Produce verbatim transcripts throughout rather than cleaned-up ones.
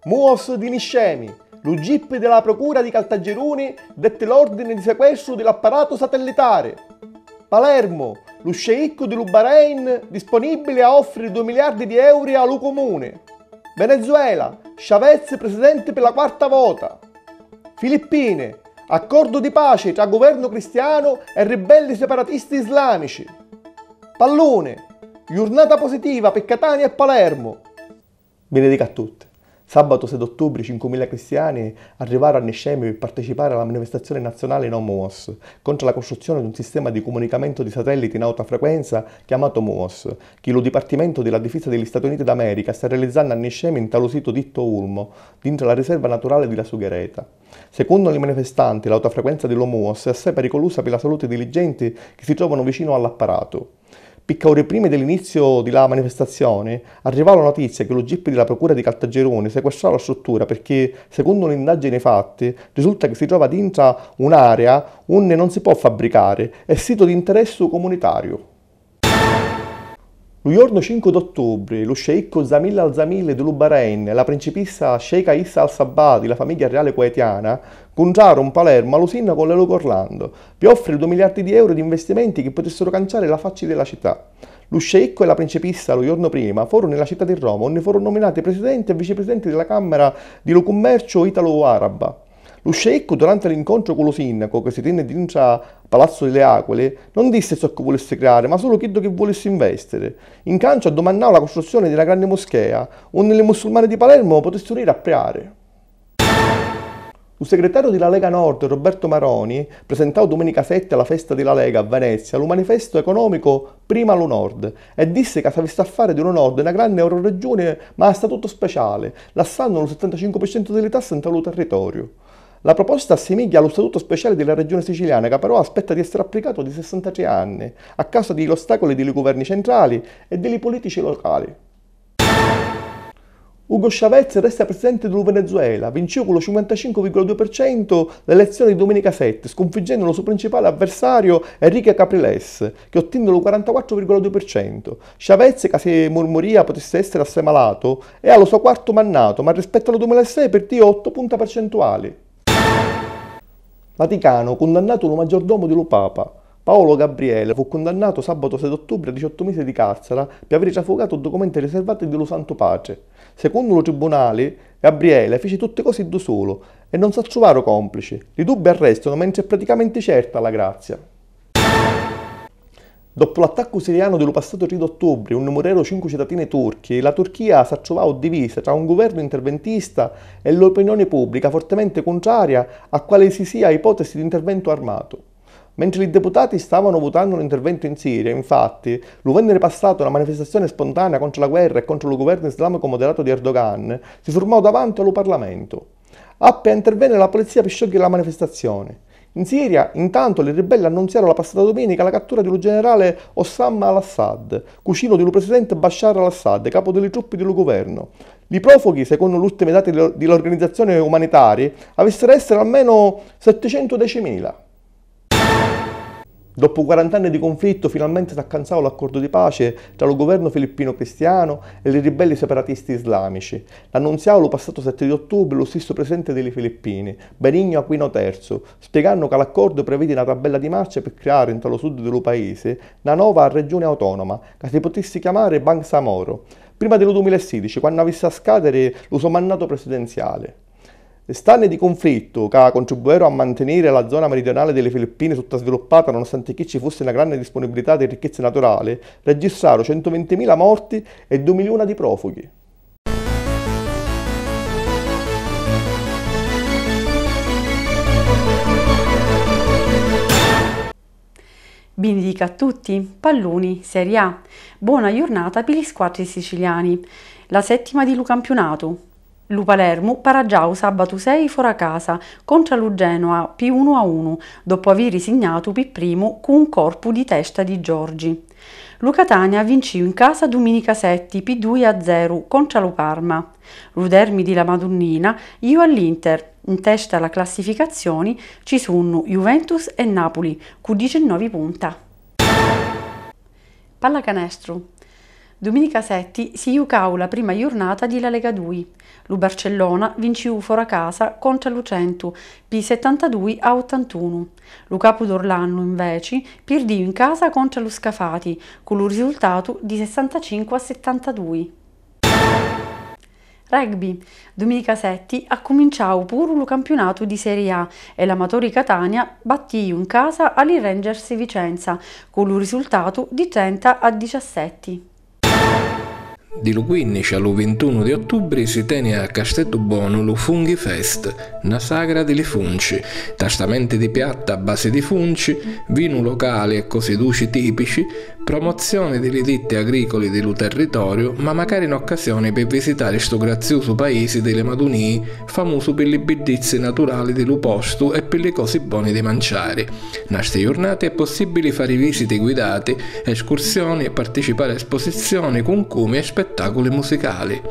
Muos di Niscemi, lu gip di la Procura di Caltagiruni detti l'ordini di sequestru di l'apparatu satellitari. Palermu, lu sceiccu di lu Bahrain disponibili a offriri dui miliardi di euri a lu Cumuni. Venezuela, Chavez presidenti pi la quarta vota. Filippini, accordu di paci tra guvernu cristianu e ribelli separatisti islamici. Palluni, jurnata positiva pi Catania e Palermu. Vinni dicu a tutti. Sabatu sei d'ottubri cincu mila cristiani arrivaru a Niscemi pi partecipari a la manifestazioni nazionali No Muos, contru a la costruzzioni d'un sistema di cumunicamentu di satelliti in auta frequenza chiamatu Muos, chi lu Dipartimentu di la Difisa di li Stati Uniti d'America sta realizzannu a Niscemi nta lu situ dittu Ulmo, dintra la riserva naturali di la Sughereta. Secunnu li manifestanti, l'auta frequenza di lu Muos è assai periculusa pi la saluti di li genti chi si trovanu vicinu a l'apparatu. Picca uri prima di l'iniziu di la manifestazioni, arrivau la notizia chi lu gip di la Procura di Caltagiruni sequestrau la struttura pirchì, secunnu l'indagini fatti, risulta chi si trova dintra un'area unni non si pò fabbricari, è situ di interessu cumunitariu. Lu jornu cincu d'ottubri, lu sceiccu Zamil Al-Zamil di lu Bahrain e la principissa Sheikha Issa Al Sabah di la famigghia riali cuetiana cuntraru 'n Palermu a lu sinnacu Leluca Orlando, pi offriri dui miliardi di euru di investimenti chi putissiru canciari la facci di la cità. Lu sceiccu e la principissa, lu jornu prima, foru nni la cità di Roma, unni foru nominati presidenti e vici presidenti di la Cammera di lu Cummerciu Italu-Araba. Lu sceiccu, durante l'incontru cu lu sinnacu, chi si tinni dintra Palazzu di li Aculi, non dissi zoccu vulissi criari, ma sulu chiddu chi vulissi investiri. In canciu addumannau la custruzzioni di na granni muschea, unni li mussulmani di Palermu putissiru iri a priari. Lu segretariu di la Lega Nord, Roberto Maroni, presentau duminica setti a la festa di la Lega a Venezia lu manifestu economicu Prima lu Nord e dissi ca s'avissi a fari di lu Nord na granni euroreggiuni ma a statutu speciali, lassannu lu settantacincu pi centu di li tassi nta lu territoriu. La proposta assimigghia a lu statutu speciali di la Regioni Siciliana, ca però aspetta di essiri applicatu di sessantatrì anni, a causa di l'ostaculi di li guverni centrali e di li pulitici locali. Ugo Chavez resta presidenti di lu Venezuela, vinciu cu lu cinquantacincu virgola dui pi centu l'elezzioni di duminica setti, scunfiggennu lu so principali avversariu Enrique Capriles, chi ottinni lu quarantaquattru virgola dui pi centu. Chavez, ca si murmuria putissi essiri assai malatu, è a lu so quartu mannatu, ma rispettu a lu dumila e sei pirdiu ottu punta percentuali. Vaticanu, cundannatu lu maggiordomu di lu Papa. Paolo Gabriele fu cundannatu sabatu sei d'ottubri a diciottu misi di càrcera pi aviri trafugatu ducumenti riservati di lu Santu Patri. Secunnu lu tribunali, Gabriele fici tutti cosi iddu sulu e non s'attruvaru complici. Li dubbi arrestanu mentri è praticamenti certa la grazia. Doppu l'attaccu sirianu di lu passatu tri d'ottubri, unni mureru cincu citatini turchi, la Turchia s'attruvau divisa tra un guvernu interventista e l'opinioni pubblica fortementi cuntraria a quali si sia ipotesi di interventu armatu. Mentri li deputati stavanu vutannu l'interventu in Siria, infatti, lu venniri passatu na manifestazioni spontanea contra la guerra e contra lu guvernu islamicu moderatu di Erdogan si furmau davanti a lu Parlamentu. Appi a interveniri la pulizia pi sciogghiri la manifestazioni. In Siria, intantu, li ribelli annunziaru la passata duminica la cattura di lu generali Hossam al-Assad, cucinu di lu presidenti Bashar al-Assad, capu di li truppi di lu guvernu. Li profughi, secunnu l'ùrtimi dati di l'organizzazioni umanitari, avissiru a essiri almenu setticentudecimila. Doppu quaranta anni di cunflittu, finalmenti s'accanzau l'accordu di paci tra lu guvernu filippinu cristianu e li ribelli separatisti islamici. L'annunziau lu passatu setti di ottubri lu stissu presidenti di li Filippini, Benigno Aquino terzu, spiegannu ca l'accordu previdi na tabella di marcia pi criari nta lu sud di lu paisi na nova regioni autonoma, ca si putissi chiamari Bangsamoro, prima di lu dumila e sidici, quannu avissi a scadiri lu so mannatu presidenziali. St'anni di cunflittu, ca contribueru a mantiniri la zona miridionali di li Filippini suttasviluppata nonostanti chi ci fussi na granni dispunibilità di ricchizzi naturali, registraru centuvintimila morti e dui miliuna di profughi. Binidica a tutti, palluni, Serie A. Bona jurnata pi li squatri siciliani. La sèttima di lu campiunatu. Lu Palermu paraggiau sabatu sei fora casa contra lu Genoa pi unu a unu, doppu aviri signatu pi primu cu un corpu di testa di Giorgi. Lu Catania vinciu in casa duminica setti pi dui a zeru contra lu Parma. Lu dermi di la Madunnina iu all'Inter, in testa a la classificazioni ci sunnu Juventus e Napuli cu dicennovi punta. Pallacanestru. Duminica setti si jucau la prima jurnata di la Lega dui. Lu Barcellona vinciu fora casa contra lu Centu pi settantadui a ottantunu. Lu Capu d'Orlannu, inveci, pirdiu in casa contra lu Scafati, cu lu risultatu di sessantacincu a settantadui. Rugby. Duminica setti accuminciau puru lu campiunatu di Serie A e l'Amatori Catania battiu in casa a li Rangers Vicenza, cu lu risultatu di trenta a diciassetti. Di lu quinnici a lu vintunu di ottubri si teni a Casteddubonu lu Fungi Fest, na sagra di li funci, tastamenti di piatta a basi di funci, vinu locali e cosi duci tipici, promozzioni di li ditti agricoli di lu territoriu, ma macari n'occasioni pi visitari stu graziusu paisi di li madunii, famusu pi li biddizzi naturali di lu postu e pi li cosi boni di manciari. Nna sti jurnati è possibili fari visiti guidati, escursioni, participari a esposizioni, cuncumi e spettaculi musicali.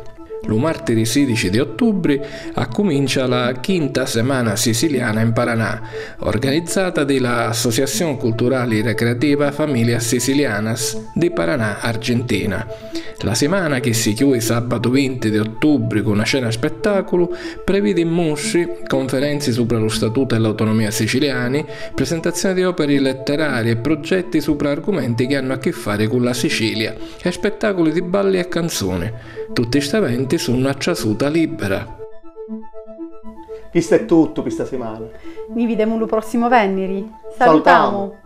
Lu martiri sidici di ottubri accumincia la Quinta Semana Siciliana in Paranà, organizzata di la Associazione Culturali Recreativa Familias Sicilianas di Paraná, Argentina. La simana, chi si chiui sabatu vinti di ottubri cu na cena spettaculu, previdi mustri, conferenzi supra lu statutu e l'autonomia siciliani, presentazioni di operi letterarii e progetti supra argumenti chi hannu a chi fari cu la Sicilia e spettaculi di balli e canzuni. Tutti st'eventi sunnu a trasuta libera. Chistu è tuttu pi sta simana. Ni videmu lu prossimu venniri. Salutamu.